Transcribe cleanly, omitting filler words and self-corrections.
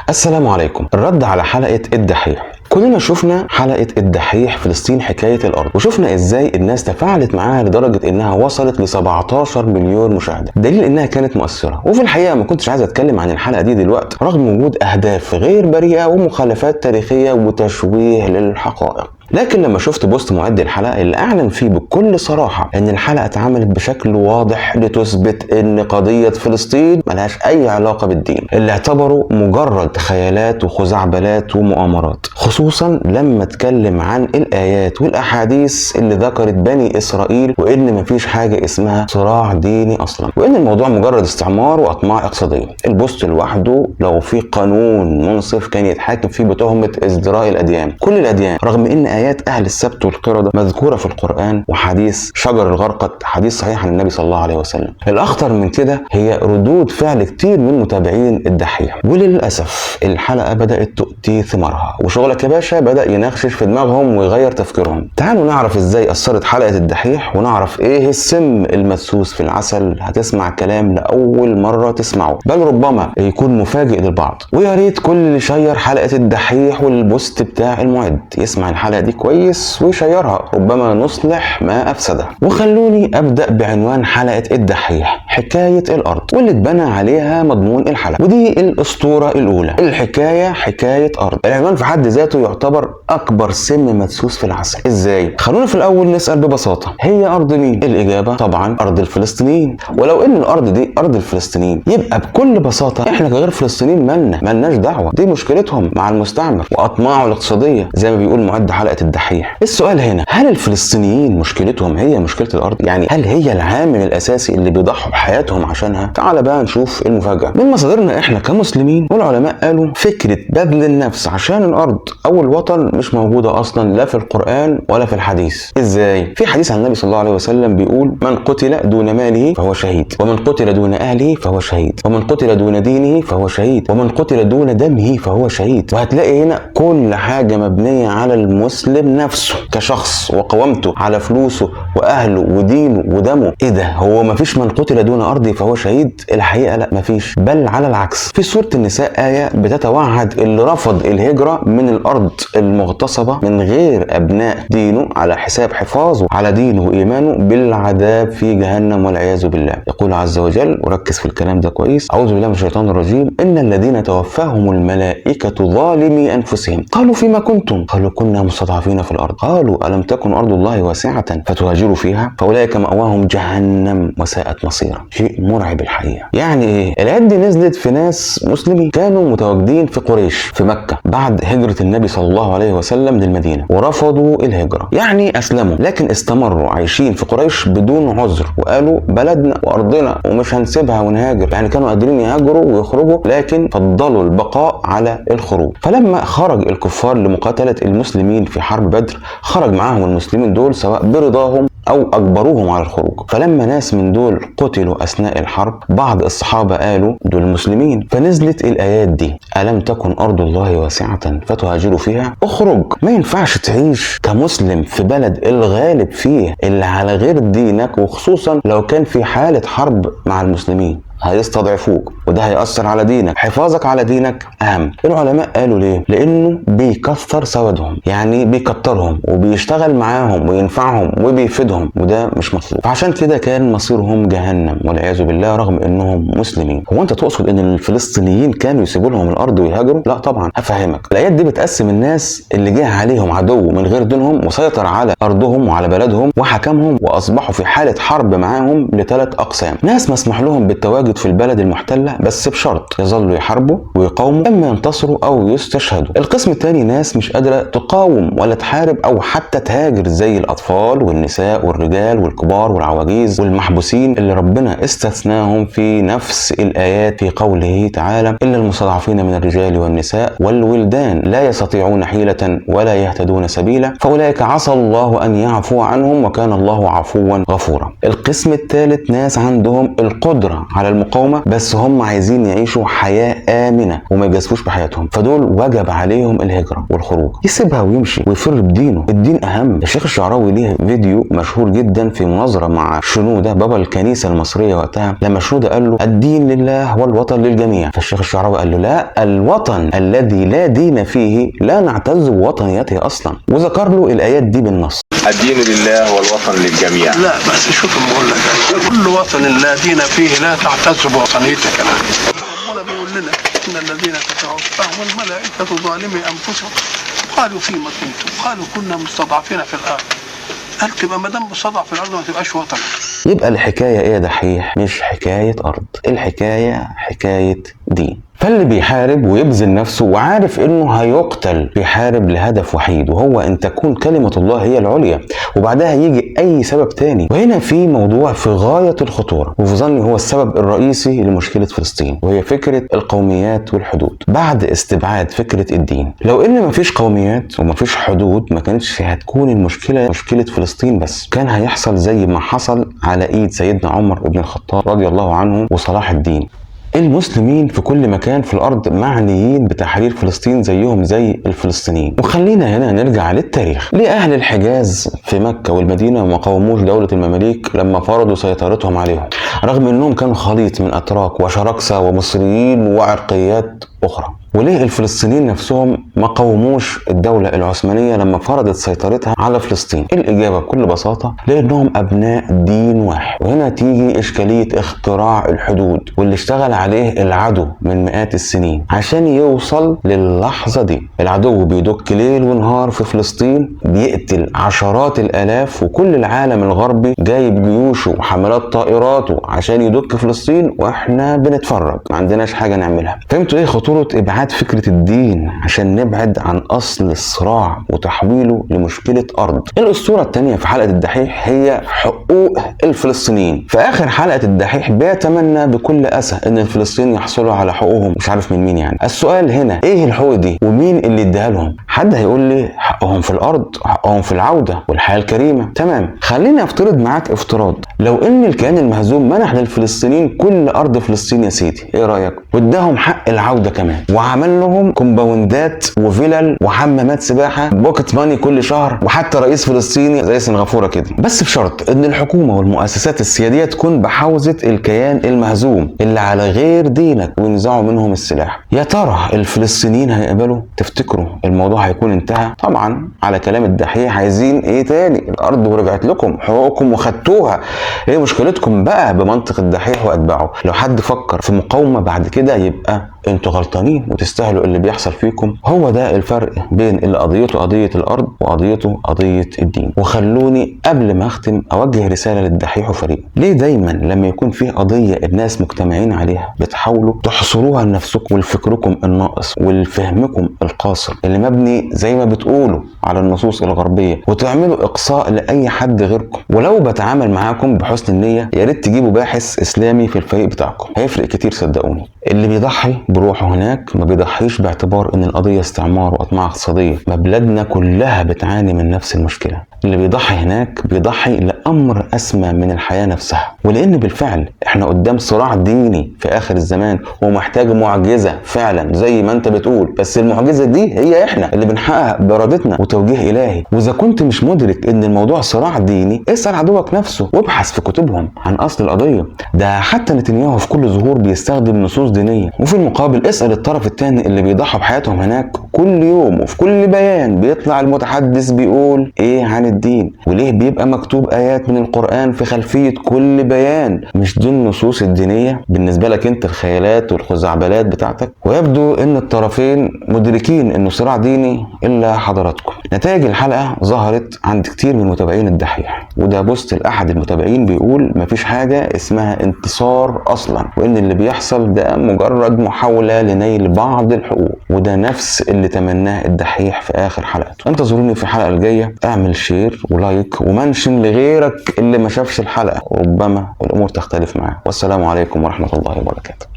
السلام عليكم. الرد على حلقة الدحيح. كلنا شفنا حلقة الدحيح فلسطين حكاية الأرض، وشفنا إزاي الناس تفاعلت معاها لدرجة إنها وصلت ل 17 مليون مشاهدة، دليل إنها كانت مؤثرة. وفي الحقيقة ما كنتش عايز أتكلم عن الحلقة دي دلوقتي رغم وجود أهداف غير بريئة ومخالفات تاريخية وتشويه للحقائق، لكن لما شفت post معد الحلقة اللي أعلن فيه بكل صراحة إن الحلقة اتعملت بشكل واضح لتثبت إن قضية فلسطين ملهاش أي علاقة بالدين، اللي اعتبره مجرد خيالات وخزعبلات ومؤامرات، خصوصا لما اتكلم عن الآيات والأحاديث اللي ذكرت بني إسرائيل وإن مفيش حاجة اسمها صراع ديني أصلا، وإن الموضوع مجرد استعمار وأطماع اقتصادية. ال post لوحده لو في قانون منصف كان يتحاكم فيه بتهمة ازدراء الأديان، كل الأديان، رغم إن آيات أهل السبت والقردة مذكورة في القرآن وحديث شجر الغرقد حديث صحيح عن النبي صلى الله عليه وسلم. الأخطر من كده هي ردود فعل كتير من متابعين الدحيح، وللأسف الحلقة بدأت تؤتي ثمارها وشغلك يا باشا بدأ ينخشش في دماغهم ويغير تفكيرهم. تعالوا نعرف إزاي أثرت حلقة الدحيح ونعرف إيه السم المدسوس في العسل. هتسمع كلام لأول مرة تسمعه، بل ربما يكون مفاجئ للبعض. ويا ريت كل اللي share حلقة الدحيح وال post بتاع المعد يسمع الحلقة دي كويس ويشيرها، ربما نصلح ما أفسده. وخلوني أبدأ بعنوان حلقة الدحيح، حكاية الأرض، واللي اتبنى عليها مضمون الحلقة، ودي الأسطورة الأولى، الحكاية حكاية أرض. العنوان في حد ذاته يعتبر أكبر سم مدسوس في العسل. إزاي؟ خلونا في الأول نسأل ببساطة، هي أرض مين؟ الإجابة طبعا أرض الفلسطينيين. ولو إن الأرض دي أرض الفلسطينيين يبقى بكل بساطة إحنا كغير فلسطينيين مالناش دعوة، دي مشكلتهم مع المستعمر وأطماعه الاقتصادية زي ما بيقول معد حلقة الدحيح. السؤال هنا، هل الفلسطينيين مشكلتهم هي مشكلة الأرض؟ يعني هل هي العامل الأساسي اللي بيضحوا بحياتهم عشانها؟ تعال بقى نشوف المفاجأة من مصادرنا إحنا كمسلمين. والعلماء قالوا فكرة بذل النفس عشان الأرض أو الوطن مش موجودة أصلا، لا في القرآن ولا في الحديث. إزاي؟ في حديث عن النبي صلى الله عليه وسلم بيقول: من قتل دون ماله فهو شهيد، ومن قتل دون أهله فهو شهيد، ومن قتل دون دينه فهو شهيد، ومن قتل دون دمه فهو شهيد. وهتلاقي هنا كل حاجة مبنية على المسلم نفسه كشخص وقوامته على فلوسه واهله ودينه ودمه. ايه ده؟ هو مفيش من قتل دون ارضي فهو شهيد؟ الحقيقة لا، مفيش، بل على العكس. في سورة النساء ايه بتتوعد اللي رفض الهجرة من الارض المغتصبه من غير ابناء دينه على حساب حفاظه على دينه وايمانه بالعذاب في جهنم والعياذ بالله. يقول عز وجل، وركز في الكلام ده كويس، اعوذ بالله من الشيطان الرجيم: ان الذين توفاهم الملائكة ظالمي انفسهم قالوا فيما كنتم؟ قالوا كنا مستضعفين في الأرض. قالوا ألم تكن أرض الله واسعة فتهاجروا فيها؟ فأولئك مأواهم جهنم وساءت مصيرا. شيء مرعب الحقيقة. يعني إيه؟ الآيات دي نزلت في ناس مسلمين كانوا متواجدين في قريش في مكة بعد هجرة النبي صلى الله عليه وسلم للمدينة، ورفضوا الهجرة، يعني أسلموا، لكن استمروا عايشين في قريش بدون عذر، وقالوا بلدنا وأرضنا ومش هنسيبها ونهاجر. يعني كانوا قادرين يهاجروا ويخرجوا، لكن فضلوا البقاء على الخروج. فلما خرج الكفار لمقاتلة المسلمين في حرب بدر، خرج معاهم المسلمين دول سواء برضاهم او اجبروهم على الخروج. فلما ناس من دول قتلوا اثناء الحرب، بعض الصحابة قالوا دول مسلمين، فنزلت الايات دي: الم تكن ارض الله واسعة فتهاجروا فيها؟ اخرج. ما ينفعش تعيش كمسلم في بلد الغالب فيه اللي على غير دينك، وخصوصا لو كان في حاله حرب مع المسلمين، هيستضعفوك وده هيأثر على دينك. حفاظك على دينك أهم. العلماء قالوا ليه؟ لأنه بيكثر سوادهم، يعني بيكترهم وبيشتغل معاهم وينفعهم وبيفيدهم، وده مش مطلوب. فعشان كده كان مصيرهم جهنم والعياذ بالله رغم انهم مسلمين. هو انت تقصد ان الفلسطينيين كانوا يسيبوا لهم الارض ويهاجروا؟ لا طبعا. هفهمك. الايات دي بتقسم الناس اللي جه عليهم عدو من غير دينهم وسيطر على ارضهم وعلى بلدهم وحكمهم واصبحوا في حالة حرب معاهم لثلاث اقسام. ناس مسموح لهم بالتواجد في البلد المحتلة بس بشرط يظلوا يحاربوا ويقاوموا، اما ينتصروا او يستشهدوا. القسم الثاني ناس مش قادرة تقاوم ولا تحارب او حتى تهاجر، زي الاطفال والنساء والرجال والكبار والعواجيز والمحبوسين اللي ربنا استثناهم في نفس الايات في قوله تعالى: الا المستضعفين من الرجال والنساء والولدان لا يستطيعون حيلة ولا يهتدون سبيلا، فأولئك عسى الله أن يعفو عنهم وكان الله عفوا غفورا. القسم الثالث ناس عندهم القدرة على المقاومة، بس هم عايزين يعيشوا حياة آمنة وما يجازفوش بحياتهم، فدول وجب عليهم الهجرة والخروج، يسيبها ويمشي ويفر بدينه، الدين أهم. الشيخ الشعراوي ليه فيديو مشهور جدا في مناظرة مع شنودة بابا الكنيسة المصرية وقتها، لما شنودة قال له الدين لله والوطن للجميع، فالشيخ الشعراوي قال له لا، الوطن الذي لا دين فيه لا نعتز بوطنيته أصلا، وذكر له الآيات دي بالنص. الدين لله والوطن للجميع. لا بس شوف بقول لك، كل وطن لا دين فيه لا تعتز بوطنيتك. ربنا بيقول لنا إن الذين تتوفاهم الملائكة ظالمي أنفسهم قالوا فيما كنتم؟ قالوا كنا مستضعفين في الأرض. قال تبقى ما دام مستضعف في الأرض ما تبقاش وطن. يبقى الحكاية إيه يا دحيح؟ مش حكاية أرض، الحكاية حكاية دين. فاللي بيحارب ويبذل نفسه وعارف انه هيقتل بيحارب لهدف وحيد، وهو ان تكون كلمة الله هي العليا، وبعدها يجي اي سبب تاني. وهنا في موضوع في غاية الخطورة، وفي ظني هو السبب الرئيسي لمشكلة فلسطين، وهي فكرة القوميات والحدود بعد استبعاد فكرة الدين. لو ان مفيش قوميات ومفيش حدود ما كانتش هتكون المشكلة مشكلة فلسطين بس، كان هيحصل زي ما حصل على ايد سيدنا عمر بن الخطاب رضي الله عنه وصلاح الدين. المسلمين في كل مكان في الأرض معنيين بتحرير فلسطين زيهم زي الفلسطينيين. وخلينا هنا نرجع للتاريخ. ليه أهل الحجاز في مكة والمدينة ما قاوموش دولة المماليك لما فرضوا سيطرتهم عليهم، رغم أنهم كانوا خليط من أتراك وشراكسة ومصريين وعرقيات أخرى؟ وليه الفلسطينيين نفسهم ما قاوموش الدولة العثمانية لما فرضت سيطرتها على فلسطين؟ الإجابة بكل بساطة لأنهم أبناء دين واحد. وهنا تيجي إشكالية اختراع الحدود واللي اشتغل عليه العدو من مئات السنين عشان يوصل للحظة دي. العدو بيدك ليل ونهار في فلسطين، بيقتل عشرات الآلاف، وكل العالم الغربي جايب جيوشه وحملات طائراته عشان يدك فلسطين، واحنا بنتفرج ما عندناش حاجة نعملها. فهمتوا ايه خطورة إبعاد فكرة الدين عشان نبعد عن أصل الصراع وتحويله لمشكلة أرض؟ الأسطورة الثانية في حلقة الدحيح هي حقوق الفلسطينيين. في آخر حلقة الدحيح بيتمنى بكل أسى إن الفلسطينيين يحصلوا على حقوقهم، مش عارف من مين يعني. السؤال هنا إيه الحقوق دي ومين اللي اداها لهم؟ حد هيقول لي حقهم في الأرض، حقهم في العودة والحياة الكريمة. تمام، خليني أفترض معاك افتراض، لو إن الكيان المهزوم منح للفلسطينيين كل أرض فلسطين يا سيدي، إيه رأيك؟ واداهم حق العودة كمان، وعمل لهم كومباوندات وفلل وحمامات سباحة، pocket money كل شهر، وحتى رئيس فلسطيني زي سنغافورة كده، بس بشرط ان الحكومة والمؤسسات السياديه تكون بحوزه الكيان المهزوم اللي على غير دينك، وينزعوا منهم السلاح. يا ترى الفلسطينيين هيقبلوا؟ تفتكروا الموضوع هيكون انتهى؟ طبعا على كلام الدحيح عايزين ايه تاني؟ الارض ورجعت لكم، حقوقكم وخدتوها، ايه مشكلتكم بقى؟ بمنطق الدحيح واتباعه. لو حد فكر في مقاومة بعد كده يبقى انتوا غلطانين وتستاهلوا اللي بيحصل فيكم. هو ده الفرق بين اللي قضيته قضية الأرض وقضيته قضية الدين. وخلوني قبل ما أختم أوجه رسالة للدحيح وفريقه. ليه دايما لما يكون فيه قضية الناس مجتمعين عليها بتحاولوا تحصروها لنفسكم ولفكركم الناقص ولفهمكم القاصر اللي مبني زي ما بتقولوا على النصوص الغربية، وتعملوا إقصاء لأي حد غيركم؟ ولو بتعامل معاكم بحسن النية يا ريت تجيبوا باحث إسلامي في الفريق بتاعكم، هيفرق كتير صدقوني. اللي بيضحي بروحه هناك ما بيضحيش باعتبار ان القضية استعمار واطماع اقتصادية، ما بلادنا كلها بتعاني من نفس المشكلة. اللي بيضحي هناك بيضحي لأمر أسمى من الحياة نفسها، ولأن بالفعل احنا قدام صراع ديني في آخر الزمان ومحتاج معجزة فعلا زي ما انت بتقول، بس المعجزة دي هي احنا اللي بنحققها بإرادتنا وتوجيه إلهي. وإذا كنت مش مدرك ان الموضوع صراع ديني اسأل عدوك نفسه وابحث في كتبهم عن أصل القضية. ده حتى نتنياهو في كل ظهور بيستخدم نصوص دينية. وفي المقابل اسأل الطرف الثاني اللي بيضحوا بحياتهم هناك كل يوم، وفي كل بيان بيطلع المتحدث بيقول ايه عن الدين، وليه بيبقى مكتوب آيات من القرآن في خلفية كل بيان؟ مش دي النصوص الدينية بالنسبة لك انت، الخيالات والخزعبلات بتاعتك؟ ويبدو ان الطرفين مدركين انه صراع ديني الا حضراتكم. نتائج الحلقة ظهرت عند كتير من متابعين الدحيح، وده بوست لأحد المتابعين بيقول مفيش حاجة اسمها انتصار اصلا، وان اللي بيحصل ده مجرد محاولة لنيل بعض الحقوق، وده نفس اللي تمناه الدحيح في اخر حلقته. انتظروني في الحلقة الجاية، اعمل share و like و mention لغيرك اللي ما شافش الحلقة، وربما الامور تختلف معاه. والسلام عليكم ورحمة الله وبركاته.